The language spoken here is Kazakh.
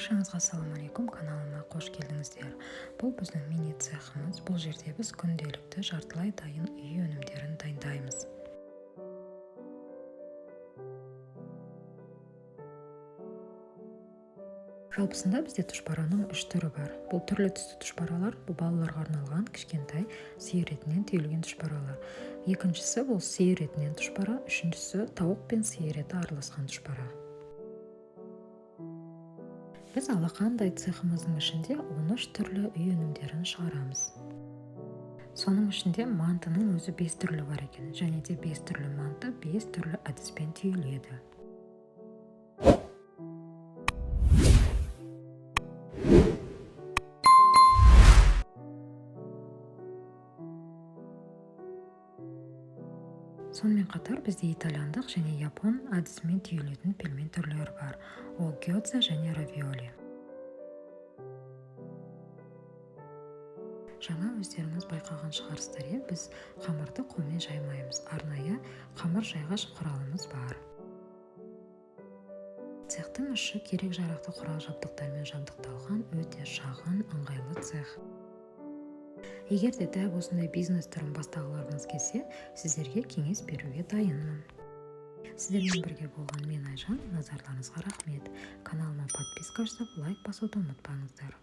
Баршаңызға ассалаумағалейкум, каналыма қош келдіңіздер. Бұл біздің мини цехымыз. Бұл жерде біз күнделікті жартылай дайын үй өнімдерін дайындаймыз. Жалпысында бізде тұшпараның 3 түрі бар. Бұл түрлі түсті тұшпаралар, бұл балаларға арналған кішкентай сиыр етінен түйілген тұшпаралар. Екіншісі бұл сиыр етінен тұшпара, үшіншісі тауық пен сиыр еті араласқан тұшпара. Біз алақандай цехымыздың ішінде 13 түрлі үй өнімдерін шығарамыз. Соның ішінде мантының өзі 5 түрлі бар екен, және де 5 түрлі манты 5 түрлі әдіспен түйіледі. Сонымен қатар бізде итальяндық және япон әдісімен түйілетін пельмен түрлері бар. Ол гёдза және равиоли. Жаңа өздеріңіз байқаған шығарсыздар, иә, біз қамырды қолмен жаймаймыз. Арнайы қамыр жайғыш құралымыз бар. Цехтың іші керек жарақты құрал жабдықтармен жабдықталған өте шағын, ыңғайлы цех. Егер де дәп осындай бизнес түрін бастағыларыңыз келсе, сіздерге кеңес беруге дайынмын. Сіздермен бірге болған мен, Айжан. Назарларыңызға рахмет. Каналыма подписка жасап, лайк басуды ұмытпаңыздар.